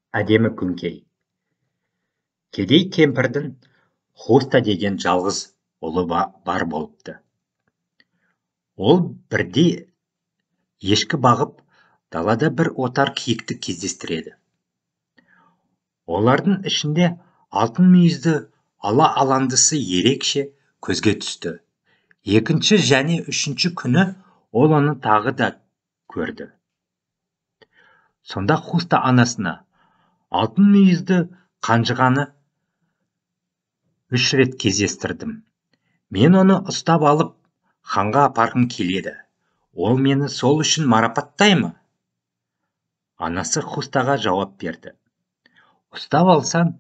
Әдемі күңкей. Кедей кемпірдің Хуста деген жалғыз ұлы бар болыпты. Ол бірде ешкі бағып, далада бір отар киікті кездестіреді. Олардың ішінде алтын мүйізді ала аландысы ерекше көзге түсті. Екінші және үшінші күні ол оны тағы да көрді. Сонда Хуста анасына: алтын мүйізді қанжығаны 3 рет кездестірдім. Мен оны ұстап алып, ханға апарғым келеді. Ол мені сол үшін марапаттай ма? Анасы Хустаға жауап берді: ұстап алсаң,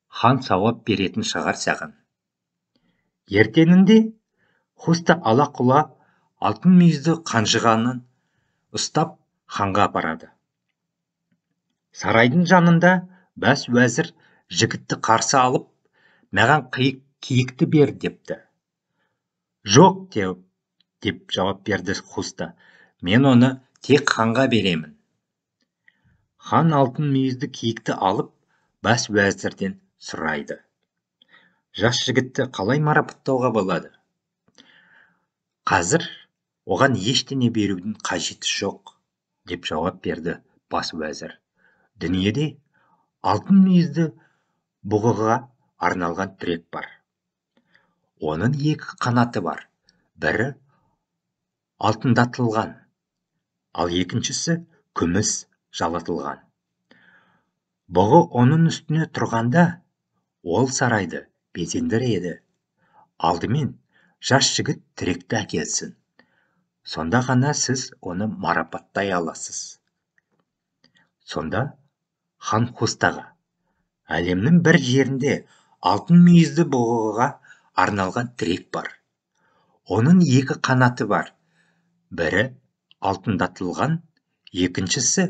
хан сауап беретін шығар саған. Ертеңінде Хуста ала-құла алтын мүйізді қанжығаны ұстап ханға апарады. Сарайдың жанында бас уәзір жігітті қарсы алып, маған киікті бер депті. Жоқ, деп жауап берді Хуста, мен оны тек ханға беремін. Хан алтын мүйізді киікті алып, бас уәзірден сұрайды: жас жігітті қалай марапаттауға болады? Қазір оған ештеңе берудің қажеті жоқ, деп жауап берді бас уәзір. Дүниеде алтын мүйізді бұғыға арналған тірек бар. Оның 2 қанаты бар. Бірі алтындатылған, ал екіншісі күміс жалатылған. Бұғы оның үстіне тұрғанда, ол сарайды безендіреді. Алдымен жас жігіт тіректі әкелсін. Сонда ғана сіз оны марапаттай аласыз. Сонда хан Хустаға: әлемнің бір жерінде алтын мүйізді бұғыға арналған тірек бар. Оның 2 қанаты бар. Бірі алтындатылған, екіншісі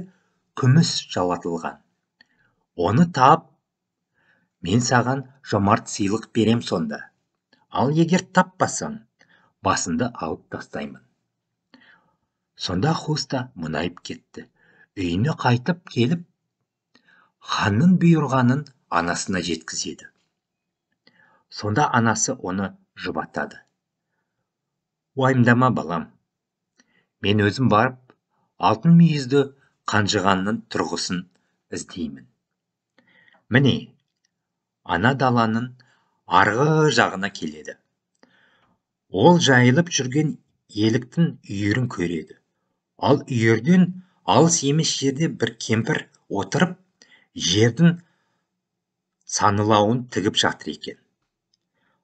күміс жалатылған. Оны тап, мен саған жомарт сыйлық берем сонда. Ал егер таппасаң, басыңды алып тастаймын. Сонда Хуста мұңайып кетті. Үйіне қайтып келіп, ханның бұйырғанын анасына жеткізеді. Сонда анасы оны жұбатады. Уайымдама, балам. Мен өзім барып, алтын мүйізді қанжығаның тұрғысын іздеймін. Міне, ана даланың арғы жағына келеді. Ол жайылып жүрген еліктің үйірін көреді. Ал үйірден алыс емес жерде бір кемпір отырып, жердің санылауын тігіп жатыр екен.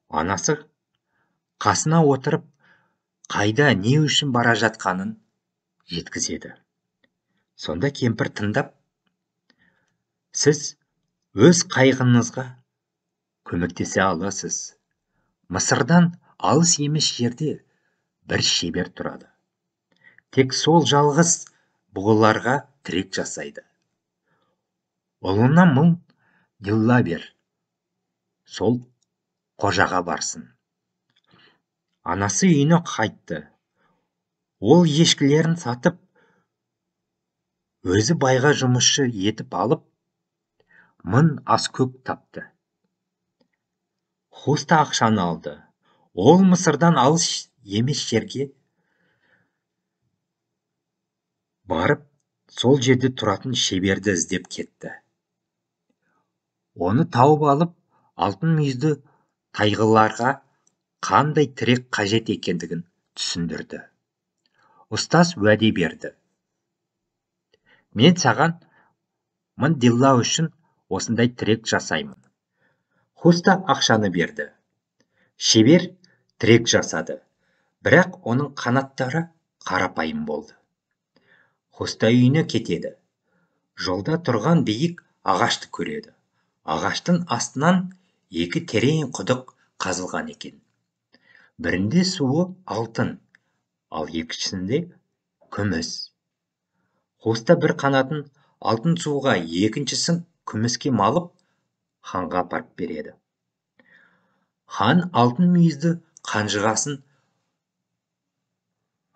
Анасы қасына отырып, қайда не үшін бара жатқанын жеткізеді. Сонда кемпір тыңдап, сіз өз қайғыңызға көмектесе аласыз. Мысырдан алыс емес жерде бір шебер тұрады. Тек сол жалғыз бұғыларға тірек жасайды. Ұлына 1000 дилла бер, сол қожаға барсын. Анасы үйіне қайтты. Ол ешкілерін сатып, өзі байға жұмысшы етіп алып, 1000 аскөк тапты. Хуста ақшаны алды. Ол Мысырдан алыс емес жерге барып, сол жерде тұратын шеберді іздеп кетті. Оны тауып алып, алтын мүйізді тайғыларға қандай тірек қажет екендігін түсіндірді. Ұстаз уәде берді. Мен саған 1000 дилла үшін осындай тірек жасаймын. Хуста ақшаны берді. Шебер тірек жасады. Бірақ оның қанаттары қарапайым болды. Хуста үйіне кетеді. Жолда тұрған биік ағашты көреді. Ағаштың астынан 2 терең құдық қазылған екен. Бірінде суы алтын, ал екіншісінде күміс. Хуста бір қанатын алтын суға, екіншісін күміске малып, ханға апарып береді. Хан алтын мүйізді қанжығасын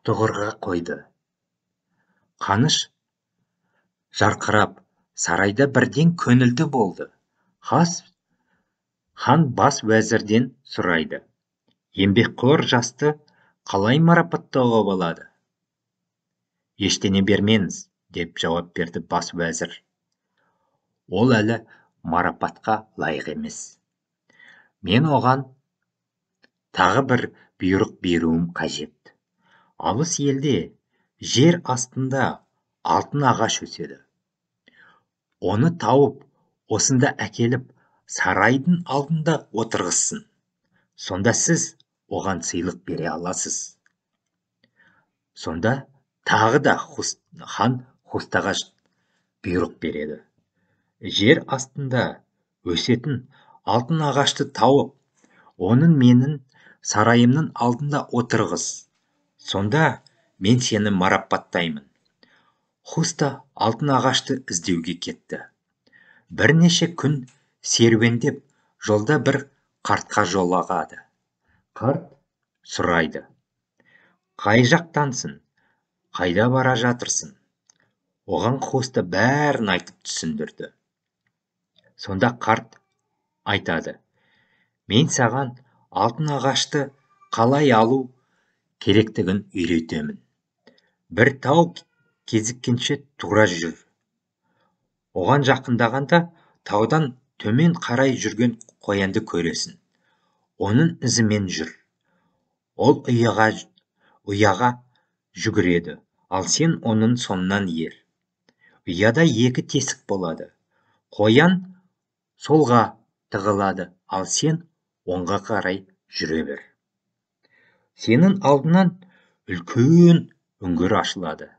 тұғырға қойды. Қаныш жарқырап, Сарайда бірден көңілді болды. Хан бас уәзірден сұрайды: еңбекқор жасты қалай марапаттауға болады? Ештеңе бермеңіз, деп жауап берді бас уәзір. Ол әлі марапатқа лайық емес. Мен оған тағы бір бұйрық беруім қажет. Алыс елде жер астында алтын ағаш өседі. Оны тауып, осында әкеліп, сарайдың алдында отырғызсын. Сонда сіз оған сыйлық бере аласыз. Сонда тағы да хан Хустаға бұйрық береді. Жер астында өсетін алтын ағашты тауып, оның менің сарайымның алдында отырғыз. Сонда мен сені марапаттаймын. Хуста алтын ағашты іздеуге кетті. Бірнеше күн серуендеп, жолда бір қартқа жолығады. Қарт сұрайды: қай жақтансың, қайда бара жатырсың? Оған Хуста бәрін айтып түсіндірді. Сонда қарт айтады: мен саған алтын ағашты қалай алу керектігін үйретемін. Бір тау кезіккенше тура жүр. Оған жақындағанда таудан төмен қарай жүрген қоянды көресің. Оның ізімен жүр. Ол ұяға жүгіреді, ал сен оның соңынан ер. Ұяда екі тесік болады. Қоян солға тығылады, ал сен оңға қарай жүре бер. Сенің алдынан үлкен үңгір ашылады.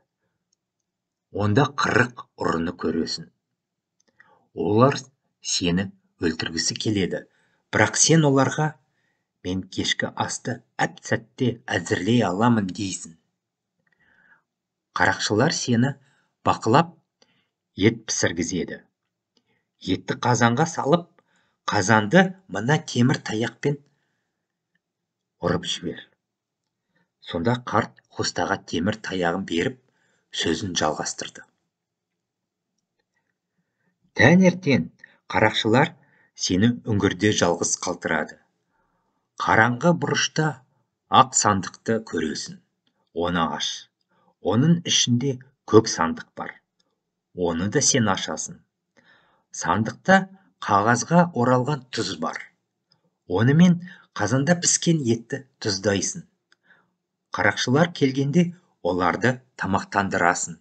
Онда 40 ұрыны көресің. Олар сені өлтіргісі келеді, бірақ сен оларға мен кешкі асты әп-сәтте әзірлей аламын дейсің. Қарақшылар сені бақылап, ет пісіргізеді. Етті қазанға салып, қазанды мына темір таяқпен ұрып жібер. Сонда қарт Хустаға темір таяғын беріп, сөзін жалғастырды. Таңертең қарақшылар сені үңгірде жалғыз қалдырады. Қараңғы бұрышта ақ сандықты көресің. Оны аш. Оның ішінде көк сандық бар. Оны да сен ашасың. Сандықта қағазға оралған тұз бар. Онымен қазанда піскен етті тұздайсың. Қарақшылар келгенде оларды тамақтандырасың.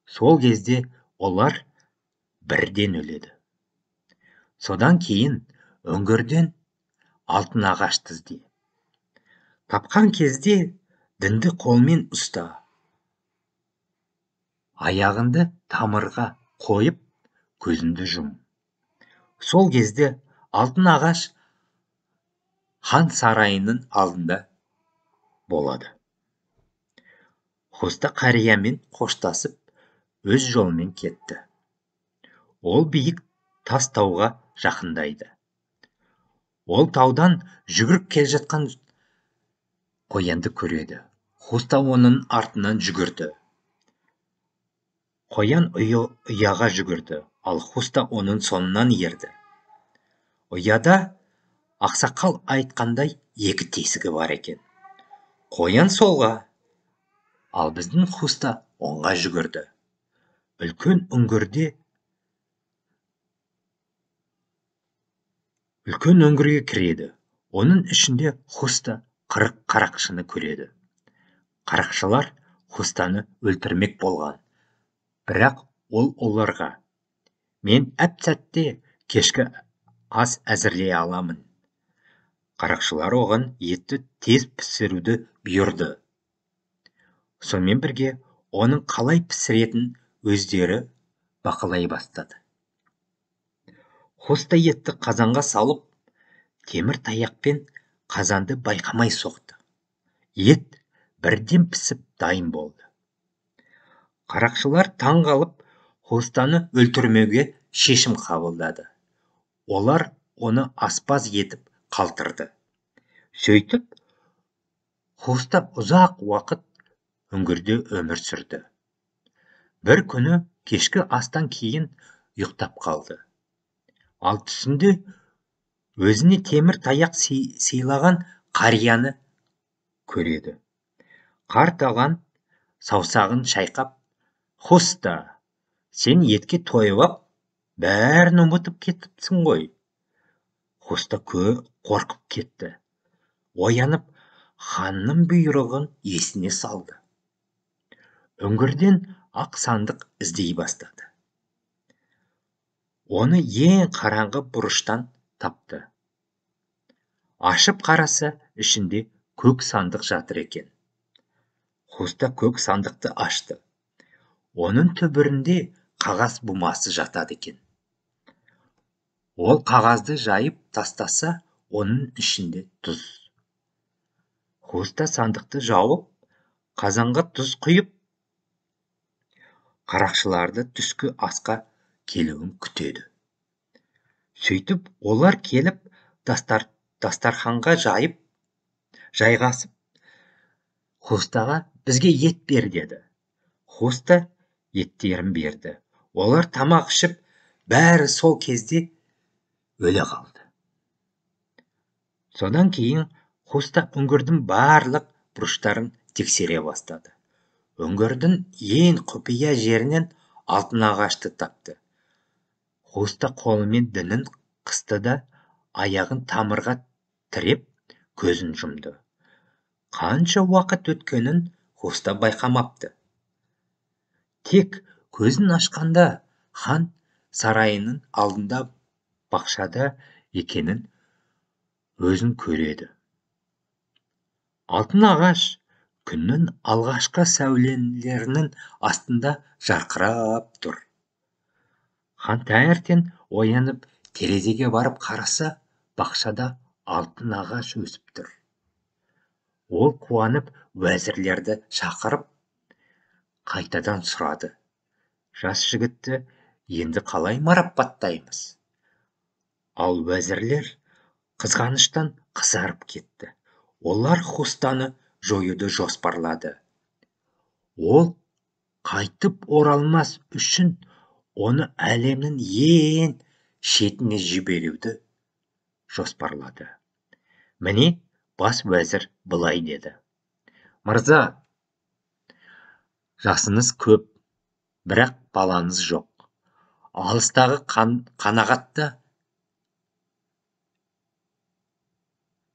Сол кезде олар бірден өледі. Содан кейін үңгірден алтын ағашты ізде. Тапқан кезде дінді қолмен ұста. Аяғыңды тамырға қойып, көзіңді жұм. Сол кезде алтын ағаш хан сарайының алдында болады. Хуста қариямен қоштасып, өз жолымен кетті. Ол биік тас тауға жақындайды. Ол таудан жүгіріп келе жатқан қоянды көреді. Хуста оның артынан жүгірді. Қоян ұяға жүгірді, ал Хуста оның соңынан ерді. Ұяда ақсақал айтқандай екі тесігі бар екен. Қоян солға, ал біздің Хуста оңға жүгірді. Үлкен үңгірге кіреді. Оның ішінде Хуста 40 қарақшыны көреді. Қарақшылар Хустаны өлтірмек болған. Бірақ ол оларға: мен әп-сәтте кешкі ас әзірлей аламын. Қарақшылар оған етті тез пісіруді бұйырды. Сонымен бірге оның қалай пісіретінін өздері бақылай бастады. Хуста етті қазанға салып, темір таяқпен қазанды байқамай соқты. Ет бірден пісіп дайын болды. Қарақшылар таң қалып, Хустаны өлтірмеуге шешім қабылдады. Олар оны аспаз етіп қалдырды. Сөйтіп, Хуста ұзақ уақыт үңгірде өмір сүрді. Бір күні кешкі астан кейін ұйықтап қалды. Ал түсінде өзіне темір таяқ сыйлаған қарияны көреді. Қарт оған саусағын шайқап, «Хуста, сен етке тойып ап, бәрін ұмытып кетіпсің ғой». Хуста қорқып кетті. Оянып, ханның бұйрығын есіне салды. Үңгірден ақ сандық іздей бастады. Оны ең қараңғы бұрыштан тапты. Ашып қараса, ішінде көк сандық жатыр екен. Хуста көк сандықты ашты. Оның түбірінде қағаз бумасы жатады екен. Ол қағазды жайып тастаса, оның ішінде тұз. Хуста сандықты жауып, қазанға тұз құйып, қарақшыларды түскі асқа келуін күтеді. Сөйтіп олар келіп, дастарханға жайғасып, Хустаға бізге ет бер деді. Хуста еттерін берді. Олар тамақ ішіп, бәрі сол кезде өле қалды. Содан кейін Хуста үңгірдің барлық бұрыштарын тексере бастады. Үңгірдің ең құпия жерінен алтын ағашты тапты. Хуста қолымен дінін қысты да, аяғын тамырға тіреп, көзін жұмды. Қанша уақыт өткенін Хуста байқамапты. Тек көзін ашқанда хан сарайының алдында бақшада екенін өзін көреді. Алтын ағаш күннің алғашқы сәулелерінің астында жарқырап тұр. Хан таңертең оянып, терезеге барып қараса, бақшада алтын ағаш өсіп тұр. Ол қуанып уәзірлерді шақырып, қайтадан сұрады. Жас жігітті енді қалай марапаттаймыз? Ал уәзірлер қызғаныштан қызарып кетті. Олар Хустаны жоюды жоспарлады. Ол қайтып оралмас үшін оны әлемнің ең шетіне жіберуді жоспарлады. Міне, бас уәзір былай деді. Мырза, жасыңыз көп, бірақ балаңыз жоқ. Алыстағы қанағатта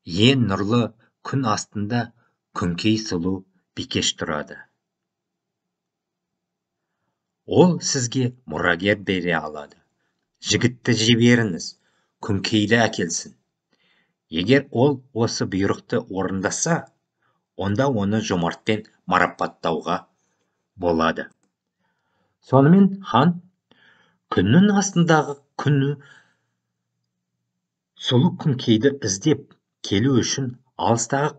ең нұрлы күн астында Күңкей сұлу бикеш тұрады. Ол сізге мұрагер бере алады. Жігітті жіберіңіз, Күңкейді әкелсін. Егер ол осы бұйрықты орындаса, онда оны жомартпен марапаттауға болады. Сонымен хан күннің астындағы күні сұлу Күңкейді іздеп келу үшін алыстағы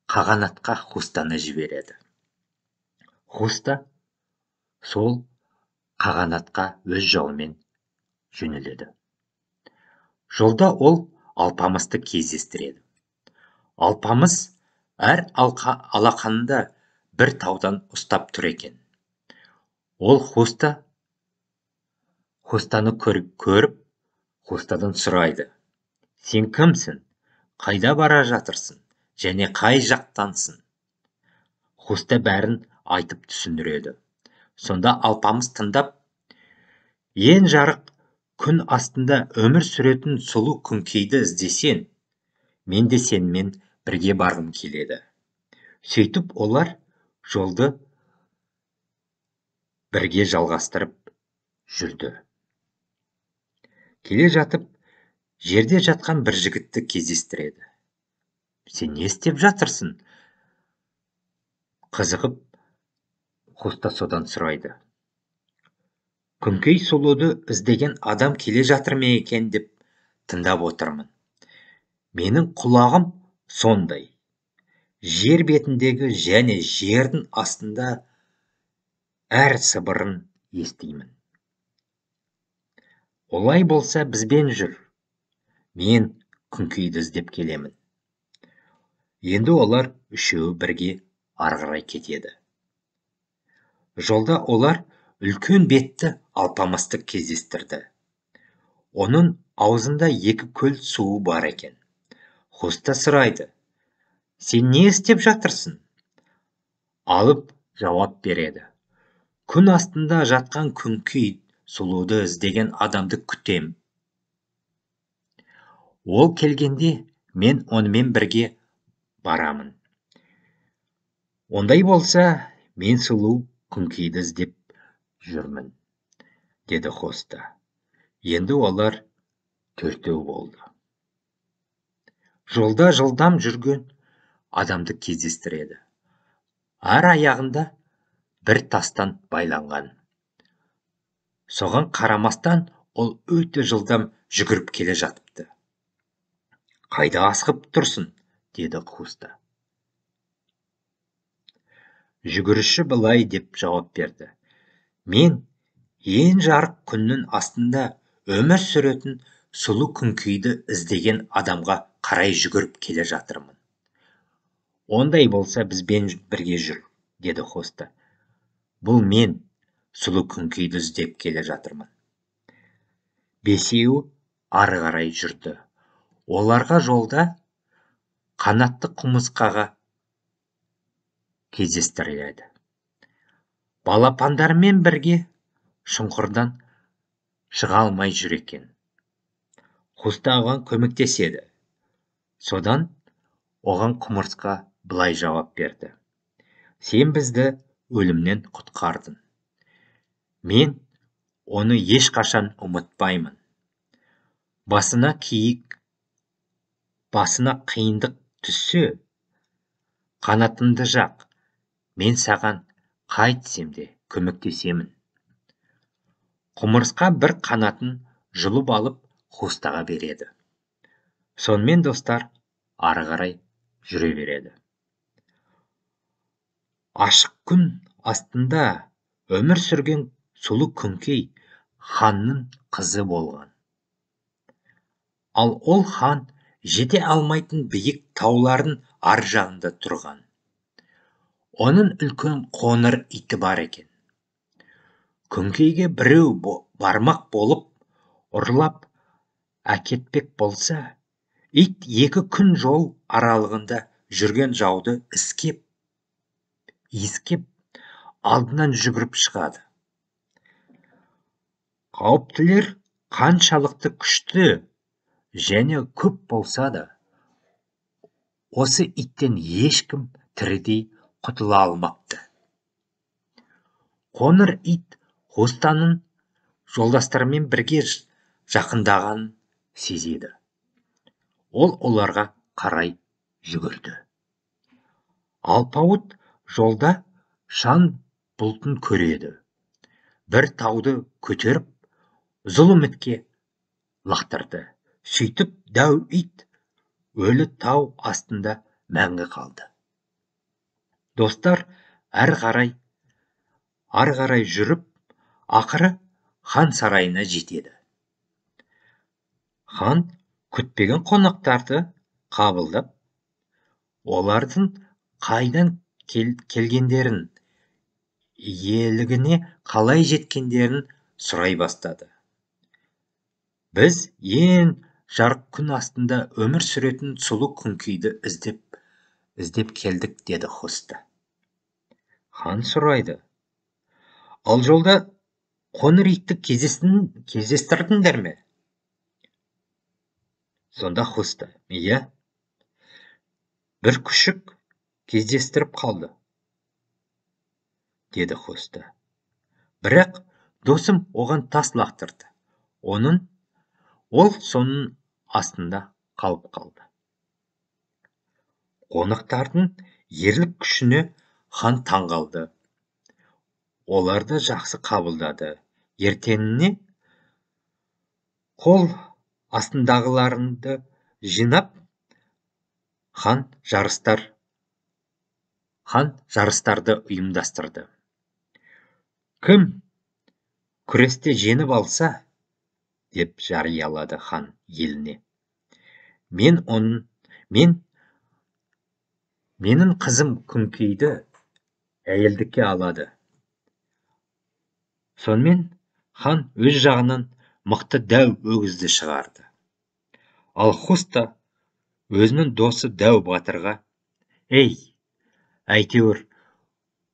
қағанатқа Хустаны жібереді. Хуста сол қағанатқа өз жолымен жөнеледі. Жолда ол Алпамысты кездестіреді. Алпамыс әр алақанында бір таудан ұстап тұр екен. Ол Хустаны көріп, Хустадан сұрайды. Сен кімсің? Қайда бара жатырсың? Және қай жақтансың? Хуста бәрін айтып түсіндіреді. Сонда Алпамыс тыңдап, ең жарық күн астында өмір сүретін сұлу Күңкейді іздесең, мен де сенімен бірге барғым келеді. Сөйтіп олар жолды бірге жалғастырып жүрді. Келе жатып, жерде жатқан бір жігітті кездестіреді. Сен не істеп жатырсың? Қызығып, Хуста содан сұрайды. Күңкей сұлуды іздеген адам келе жатыр ма екен деп тыңдап отырмын. Менің құлағым сондай. Жер бетіндегі және жердің астында әр сыбырын естимін. Олай болса бізбен жүр. Мен Күңкейді іздеп келемін. Енді олар үшеуі бірге ары қарай кетеді. Жолда олар үлкен бетті алпамысты кездестірді. Оның аузында екі көл суы бар екен. Хуста сұрайды: «Сен не істеп жатырсың?» Алып жауап береді: «Күн астында жатқан Күңкей сұлуды іздеген адамды күтем. Ол келгенде мен онымен бірге барамын». «Ондай болса, мен сұлу Күңкейді іздеп жүрмін», деді Хоста. Енді олар төртеу болды. Жолда жылдам жүрген адамды кездестіреді. Әр аяғында бір тастан байланған. Соған қарамастан ол өте жылдам жүгіріп келе жатыпты. «Қайда асығып тұрсың?» деді Хуста. Жүгіруші былай деп жауап берді: «Мен ең жарық күннің астында өмір сүретін сұлу Күңкейді іздеген адамға қарай жүгіріп келе жатырмын». «Ондай болса, бізбен бірге жүр», деді Хоста. «Бұл мен сұлу Күңкейді іздеп келе жатырмын». Бесеуі ары қарай жүрді. Оларға жолда қанатты құмырсқаға кездестіріледі. Балапандарымен бірге шұңқырдан шыға алмай жүр екен. Хуста оған көмектеседі. Содан оған құмырсқа былай жауап берді: «Сен бізді өлімнен құтқардың. Мен оны ешқашан ұмытпаймын. Басына киік, басына қиындық түссе, қанатымды жақ, мен саған қайтсем де көмектесемін». Құмырсқа бір қанатын жұлып алып Хустаға береді. Сонымен достар ары қарай жүре береді. Ашық күн астында өмір сүрген сұлу Күңкей ханның қызы болған. Ал ол хан жете алмайтын биік таулардың ар жағында тұрған. Оның үлкен қоңыр иті бар екен. Күңкейге біреу бармақ болып ұрлап әкетпек болса, ит 2 күн жол аралығында жүрген жауды иіскеп алдынан жүгіріп шығады. Қауіптілер қаншалықты күшті және көп болса да, осы иттен ешкім тірідей құтыла алмапты. Қоңыр ит Хостаның жолдастарымен бірге жақындағанын сезеді. Ол оларға қарай жүгірді. Алпауыт жолда шаң бұлтын көреді. Бір тауды көтеріп, зұлымітке лақтырды. Сөйтіп дәу ит өлі тау астында мәңгі қалды. Достар ары қарай жүріп, ақыры хан сарайына жетеді. Хан күтпеген қонақтарды қабылдап, олардың қайдан келгендерін, иелігіне қалай жеткендерін сұрай бастады. Біз ең жарық күн астында өмір сүретін сұлу Күңкейді іздеп келдік, деді Хоста. Хан сұрайды: «Ал жолда қоңыр итті кездестірдіңдер ме?» Сонда Хоста: «Иә, бір күшік кездестіріп қалды», деді Хоста. «Бірақ досым оған тас лақтырды. Ол соның астында қалып қалды». Қонақтардың ерлік күшіне хан таңғалды. Оларды жақсы қабылдады. Ертеңіне қол астындағыларды жинап, хан жарыстарды ұйымдастырды. Кім күресте жеңіп алса, деп жариялады хан еліне, менің қызым Күңкейді әйелдікке алады. Сонымен хан өз жағынан мықты дәу өгізді шығарды. Ал Хуста өзінің досы дәу батырға: «Ей, әйтеуір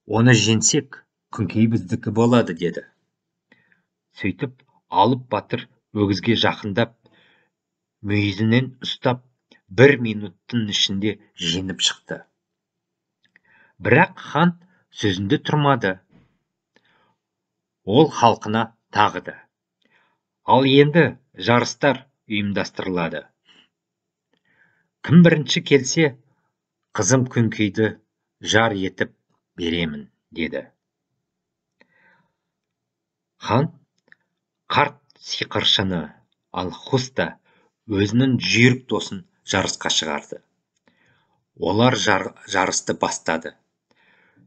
оны жеңсек, Күңкей біздікі болады», деді. Сөйтіп алып батыр өгізге жақындап, мүйізінен ұстап, бір минуттың ішінде жеңіп шықты. Бірақ хан сөзінде тұрмады. Ол халқына тағы да: «Ал енді жарыстар ұйымдастырылады. Кім бірінші келсе, қызым Күңкейді жар етіп беремін», деді. Хан қарт сиқыршыны, ал Хуста өзінің жүйрік досын жарысқа шығарды. Олар жарысты бастады.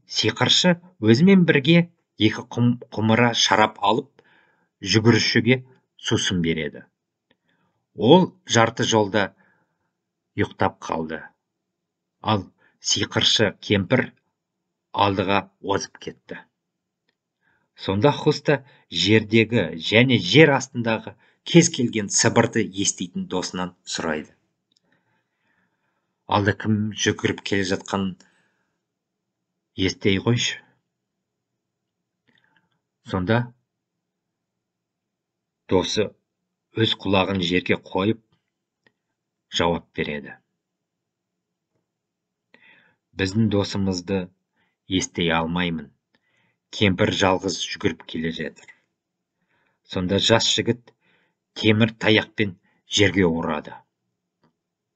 Сиқыршы өзімен бірге екі құмыра шарап алып, жүгірушіге сусын береді. Ол жарты жолда ұйықтап қалды. Ал сиқыршы кемпір алдыға озып кетті. Сонда Хуста жердегі және жер астындағы кез келген сыбырды еститін досынан сұрайды: «Алда кім жүгіріп келе жатқанын естей қойшы». Сонда досы өз құлағын жерге қойып жауап береді: «Біздің досымызды естей алмаймын, кемпір жалғыз жүгіріп келе жатыр». Сонда жас жігіт темір таяқпен жерге ұрады.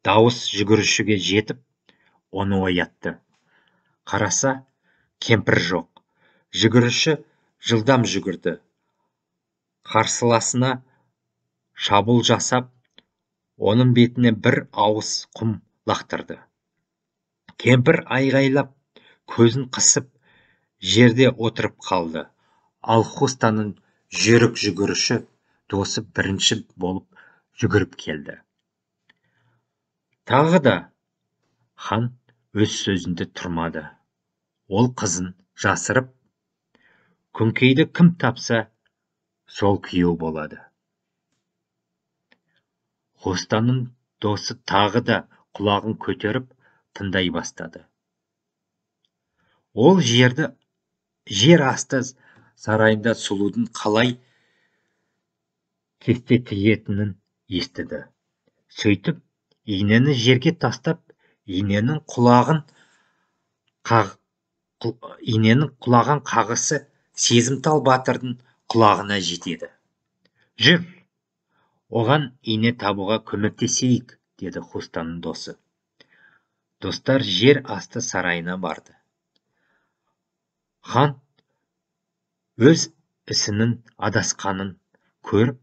Дауыс жүгірушіге жетіп, оны оятты. Қараса, кемпір жоқ. Жүгіруші жылдам жүгірді. Қарсыласына шабуыл жасап, оның бетіне бір ауыз құм лақтырды. Кемпір айғайлап, көзін қысып, жерде отырып қалды. Ал Хустаның жүйрік жүгіруші досы бірінші болып жүгіріп келді. Тағы да хан өз сөзінде тұрмады. Ол қызын жасырып, Күңкейді кім тапса, сол күйеу болады. Хустаның досы тағы да құлағын көтеріп тыңдай бастады. Ол жерді жер асты сарайында сұлудың қалай кесте тігетінін естіді. Сөйтіп инені жерге тастап, иненің құлаған қағысы сезімтал батырдың құлағына жетеді. «Жүр, оған ине табуға көмектесейік», деді Хустаның досы. Достар жер асты сарайына барды. Хан өз ісінің адасқанын көріп,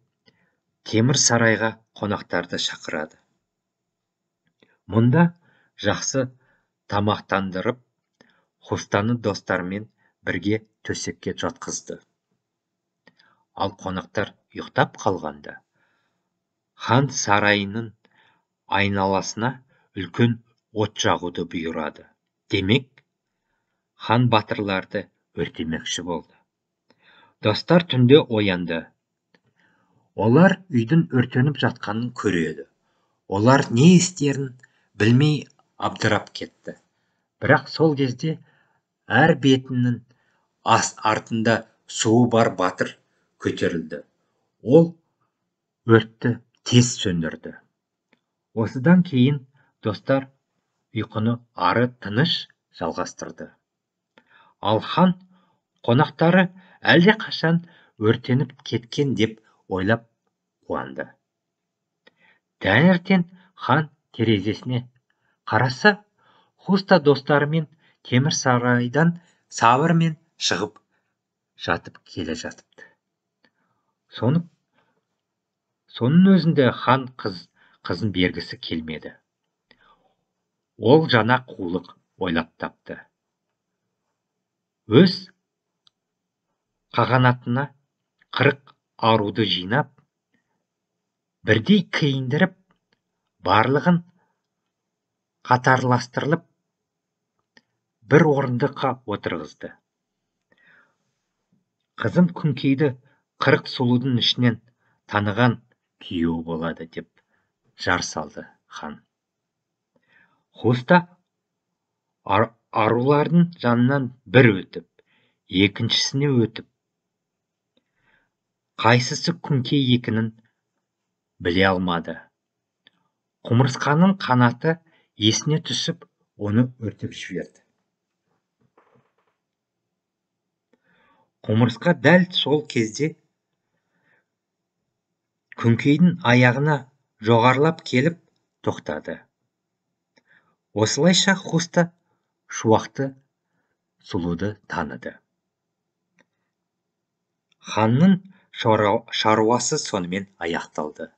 темір сарайға қонақтарды шақырады. Мұнда жақсы тамақтандырып, Хустаны достарымен бірге төсекке жатқызды. Ал қонақтар ұйықтап қалғанда, хан сарайының айналасына үлкен от жағуды бұйырады. Демек, хан батырларды өртемекші болды. Достар түнде оянды. Олар үйдің өртеніп жатқанын көреді. Олар не істерін білмей абдырап кетті. Бірақ сол кезде әр бетінің артында суы бар батыр көтерілді. Ол өртті тез сөндірді. Осыдан кейін достар ұйқыны ары тыныш жалғастырды. Ал хан қонақтары әлде қашан өртеніп кеткен деп ойлап қуанды. Таңертең хан терезесіне қараса, Хуста достарымен темір сарайдан сабырмен шығып жатып келе жатыпты. Соның өзінде хан қызын бергісі келмеді. Ол жаңа қулық ойлап тапты. Өз қағанатына 40 аруды жинап, бірдей киіндіріп, барлығын қатарластырылып, бір орындыққа отырғызды. Қызым Күңкейді 40 сұлудың ішінен таныған күйеуі болады деп жар салды хан. Хуста арулардың жанынан бір өтіп, екіншісіне өтіп, қайсысы Күңкей екенін біле алмады. Құмырсқаның қанаты есіне түсіп, оны өртеп жіберді. Құмырсқа дәл сол кезде Күңкейдің аяғына жоғарылап келіп тоқтады. Осылайша Хуста шуақты сұлуды таныды. Ханның шаруасы сонымен аяқталды.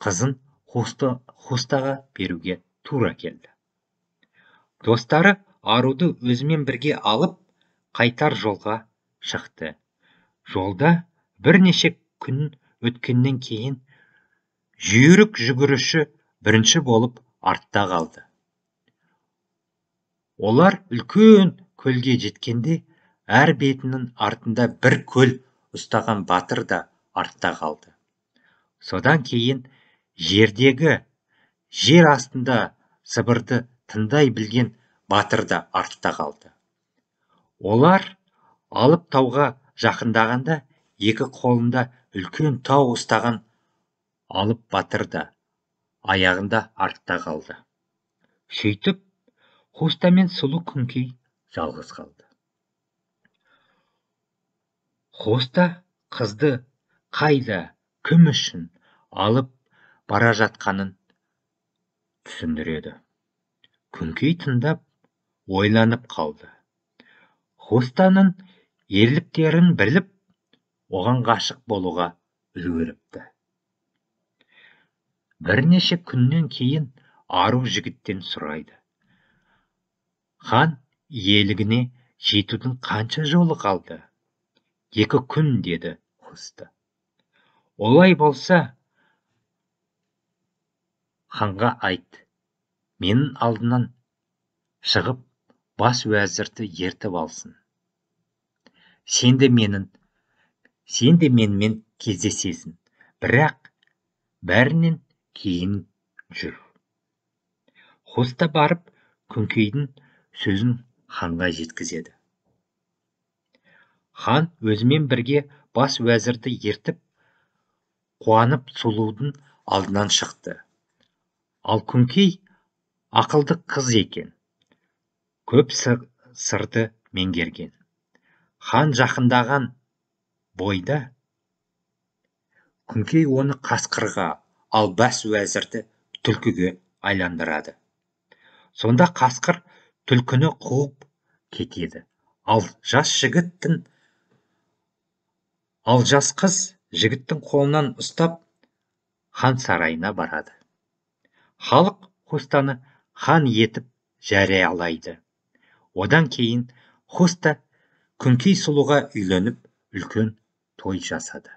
Қызын Хустаға беруге тура келді. Достары аруды өзімен бірге алып, қайтар жолға шықты. Жолда бірнеше күн өткеннен кейін жүйрік жүгіруші бірінші болып артта қалды. Олар үлкен көлге жеткенде, әр бетінің артында бір көл ұстаған батыр да артта қалды. Содан кейін жердегі жер астында сыбырды тыңдай білген батыр да артта қалды. Олар алып тауға жақындағанда, екі қолында үлкен тау ұстаған алып батыр да аяғында артта қалды. Сөйтіп, Хуста мен сұлу Күңкей жалғыз қалды. Хуста қызды қайда, кім үшін алып бара жатқанын түсіндіреді. Күңкей тыңдап, ойланып қалды. Хустаның ерліктерін біліп, оған ғашық болуға үлгеріпті. Бірнеше күннен кейін ару жігіттен сұрайды. Хан иелігіне жетудің қанша жолы қалды? 2 күн, деді Хуста. Олай болса, ханға айт, менің алдынан шығып, бас уәзірді ертіп алсын. Сен де менімен кездесесің, бірақ бәрінен кейін жүр. Хуста барып, Күңкейдің сөзін ханға жеткізеді. Хан өзімен бірге бас уәзірді ертіп, қуанып сұлудың алдынан шықты. Ал Күңкей ақылды қыз екен, көп сырды меңгерген. Хан жақындаған бойда Күңкей оны қасқырға, ал бас уәзірді түлкіге айландырады. Сонда қасқыр түлкіні қуып кетеді. Ал жас қыз жігіттің қолынан ұстап, хан сарайына барады. Халық Хустаны хан етіп жариялайды. Одан кейін Хуста Күңкей сұлуға үйленіп, үлкен той жасады.